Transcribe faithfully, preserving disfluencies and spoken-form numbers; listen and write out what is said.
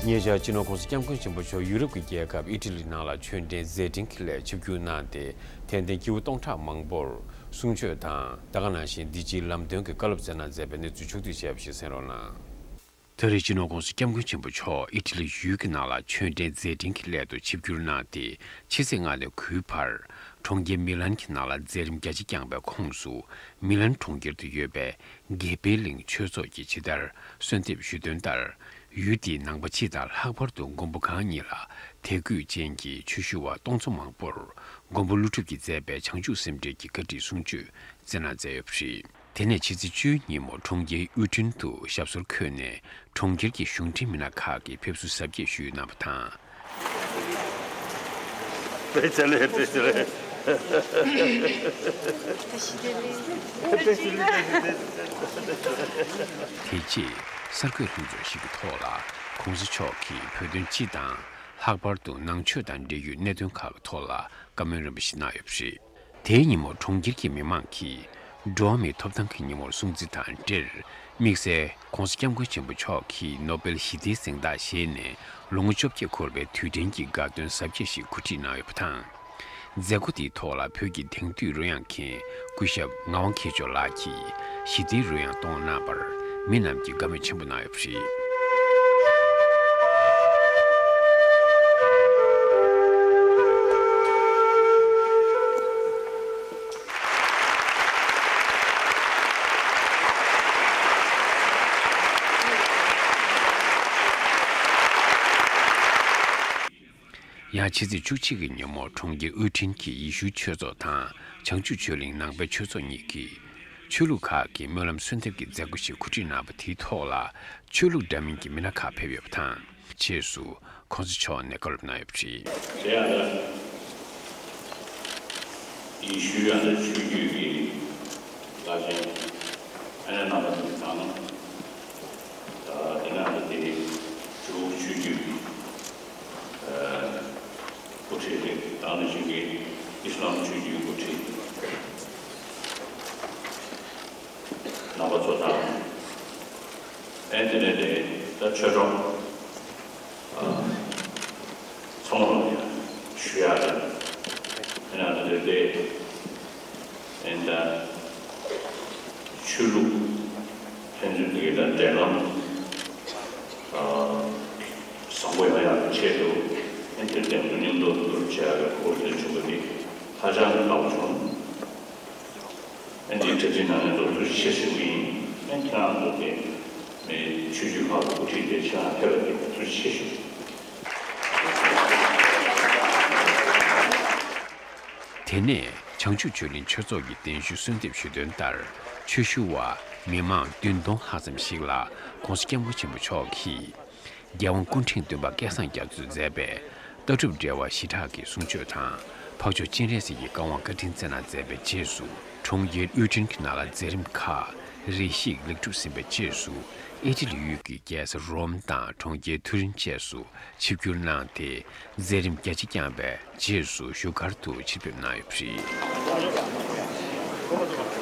ཉེ་ཆར་སྤྱི་ནོར་༸གོང་ས་༸སྐྱབས་མགོན་ཆེན་པོ་མཆོག་ཡུ་རོབ་ཀྱི་རྒྱལ་ཁབ་ཨི་ཊ་ལི་ནང་ལ་ཆོས་འབྲེལ་མཛད་འཕྲིན་གྱི་སླད་ཆིབས་བསྒྱུར་གནང་སྟེ། དད་ལྡན་སྐྱེ་བོ་སྟོང་ཕྲག་མང་པོར་གསུང་ཆོས་དང་། ད་ག་ནང་བཞིན་འདི་ཕྱིའི་ལམ་སྟོན་གྱི་བཀའ་སློབ་སྩལ་གནང་མཛད་པའི་གནས་ཚུལ་ཕྱོགས་བསྡུས་བྱས་པ་ཞིག་གསན་རོགས་གནང་། ད་རེས་སྤྱི་ནོར་༸གོང་ས་༸སྐྱབས་མགོན་ཆེན་པོ་མཆོག་ཨི་ཊ་ལི་ཡུལ་གྱི་ནང་ལ་ཆོས་འབྲེལ་མཛད་འཕྲིན་གྱི་སླད་དུ་ཆིབས་བསྒྱུར་གནང་སྟེ། ཕྱི་ཚེས་ལྔ་ནས་དགུའི་བར་གྲོང་ཁྱེར་མི་ལན་གྱི་ནང་ལ་མཛད་རིམ་རྒྱ་ཆེ་བསྐྱངས་པའི་ཁོངས་སུ། མི་ལན་གྲོང་ཁྱེར་དུ་ཡོད་པའི་དགེ་འཕེལ་གླིང་ཆོས་ཚོགས་ཀྱིས་ཇི་ལྟར་གསོལ་འདེབས་ཞུས་དོན་ལྟར། ཡུལ་དེའི་ནང་པ་སྤྱི་དང་ལྷག་པར་དུ་མགོན་པོ་གང་ཉིད་ལ་དད་གུས་ཅན་གྱི་ཆོས་ཞུ་བ་སྟོང་ཚོ་མང་པོར་མགོན་པོ་ཀླུ་སྒྲུབ་ཀྱིས་མཛད་པའི་བྱང་ཆུབ་སེམས་འགྲེལ་གྱི་བཀའ་ཁྲིད་གསུང་ཆོས་སྩལ་གནང་མཛད་ཡོད་པ་རེད། དེ་ནས་ཕྱི་ཚེས་བཅུའི་ཉིན་མོ་གྲོང་ཁྱེར་ཨུ་ཊིན་དུ་ཞབས་སོར་འཁོད་ནས་གྲོང་ཁྱེར་གྱི་གཞུང་འབྲེལ་མི་སྣ་ཁག་གིས་ཕེབས་བསུ་གཟབ་རྒྱས་ཞུས་གནང་བ་དང་། དེ་རྗེས་གསར་འགོད་ལྷན་ཚོགས་ཤིག་གི་ཐོག་ལ་༸གོང་ས་མཆོག་གིས་བོད་དོན་སྤྱི་དང་། ལྷག་པར་དུ་ནང་ཆོས་དང་འབྲེལ་ཡོད་གནད་དོན་ཁག་གི་ཐོག་ལ་བཀའ་མོལ་རིམ་པ་ཞིག་གནང་ཡོད་པ་རེད། དེའི་ཉིན་མོར་གྲོང་ཁྱེར་གྱི་མི་མང་གིས་འགྲོ་བ་མིའི་ཐོབ་ཐང་གི་ཉིན་མོར་སྲུང་བརྩི་དང་འབྲེལ། དམིགས་བསལ་༸གོང་ས་༸སྐྱབས་མགོན་ཆེན་པོ་མཆོག་གིས་ནོ་བེལ་ཞི་བདེའི་གཟེངས་རྟགས་བཞེས་ནས་ལོ་ངོ་བཅོ་བརྒྱད་འཁོར་བའི་དུས་དྲན་གྱི་དགའ་སྟོན་གཟབ་རྒྱས་ཤིག་གོ་སྒྲིག་གནང་ཡོད་པ་དང་། མཛད་སྒོ་དེའི་ཐོག་ལ་བོད་ཀྱི་དེང་དུས་རོལ་དབྱངས་མཁན་སྐུ་ཞབས་ངག་དབང་མཁས་མཆོག་ལགས་ཀྱིས་ཞི་བདེའི་རོལ་དབྱངས་གཏོང་གནང་བར་མི་རྣམས་ཀྱིས་དགའ་མོས་ཆེན་པོ་གནང་ཡོད་པ་རེད། ཡང་ཕྱི་ཚེས་བཅུ་གཅིག་གི་ཉིན་མོ་གྲོང་ཁྱེར་ཨུ་ཊིན་གྱི་ཡེ་ཤུའི་ཆོས་ཚོགས་དང་བྱང་ཆུབ་ཆོས་གླིང་ནང་པའི་ཆོས་ཚོགས་གཉིས་ཀྱིས་ཆོས་ལུགས་ཁག་གི་སྨོན་ལམ་གསོལ་འདེབས་ཀྱི་མཛད་སྒོ་ཞིག་གོ་སྒྲིག་གནང་བ་དེའི་ཐོག་ལ་ཆོས་ལུགས་འདྲ་མིན་གྱི་མི་སྣ་ཁག་ཕེབས་ཡོད་པ་དང་། རྗེས་སུ་༸གོང་ས་མཆོག་ནས་བཀའ་སློབ་གནང་ཡོད་པ་རེད། དེ་ཡང་ན་ཡེ་ཤུ་ཡང་ན་ཆོས་བརྒྱུད་ཀྱི་བླ་ཆེན་ཨ་ནེ་རྣམ་པ་ཚོ་དང་། དེ་ནང་དུ་དེ་ཇུའུ་ཆོས་བརྒྱུད་ཀྱི་འགོ་ཁྲིད་རེད། ད་ནང་བཞིན་གྱི་ཨི་སི་ལམ་ཆོས་བརྒྱུད་འགོ་ཁྲིད་རྣམ་པ་ཚོ་དང་། ཨེ་དེ་ནས་དེ་ད་ཆོས་གྲོགས་ཚང་མ་ལ་ཞུ་ཡག་རེད། ཨེ་ན་དེ་དེ་ཨེ་ད་ཆོས་ལུགས་ཕན་ཚུན་དེ་གའི་ད་འབྲེལ་ལམ་བཟང་པོ་ཡོང་ཡག་གི་ཆེད་དུ་ཨེ་དེ་དེ་མཉམ་དུ་བསྡུར་བྱེད་ཡག་གི་སྐོར་དེ་བྱུང་བ་དེ་ཧ་ཅང་གི་དགའ་པོ་བྱུང་། ཨ་ནི་གྲ་སྒྲིག་གནང་མཁན་ཚོ་ཐུགས་རྗེ་ཆེ་ཞུ་གི་ཡིན། ཨ་ནི་ཁྱེད་རང་ཚོ་དེ་མི་ཆོས་བརྒྱུད་ཁག་གི་འགོ་ཁྲིད་དེ་ཁྱེད་རང་ཕེབས་པ་དེ་ཐུགས་རྗེ་ཆེ་ཞུ། དེ་ནས་བྱང་ཆུབ་ཆོས་གླིང་ཆོས་ཚོགས་ཀྱི་གདན་ཞུས་གསོལ་འདེབས་ཞུས་དོན་ལྟར། ཆོས་ཞུ་བ་མི་མང་བདུན་སྟོང་ལྷག་ཙམ་ཞིག་ལ་༸གོང་ས་༸སྐྱབས་མགོན་ཆེན་པོ་མཆོག་གིས། རྒྱལ་དབང་སྐུ་ཕྲེང་བདུན་པ་སྐལ་བཟང་རྒྱ་མཚོས་མཛད་པའི་ལྟ་གྲུབ་འབྲེལ་བ་ཞི་དྲག་གི་གསུང་ཆོས་དང་། འཕགས་མཆོག་སྤྱན་རས་གཟིགས་ཀྱི་བཀའ་དབང་བཀའ་དྲིན་སྩལ་གནང་མཛད་པའི་རྗེས་སུ། གྲོང་ཁྱེར་ཨུ་ཊིན་གྱི་ནང་ལ་མཛད་རིམ་ཁག་རེ་ཞིག་ལེགས་གྲུབ་ཟིན་པའི་རྗེས་སུ། ཨི་ཊ་ལི་ཡུལ་གྱི་རྒྱལ་ས་རོམ་དང་གྲོང་ཁྱེར་ཐུ་རིན་བཅས་སུ་ཆིབས་བསྒྱུར་གནང་སྟེ། མཛད་རིམ་རྒྱ་ཆེ་བསྐྱངས་པའི་རྗེས་སུ་བཞུགས་སྒར་དུ་ཕྱིར་ཕེབས་གནང་ཡོད་པ་རེད།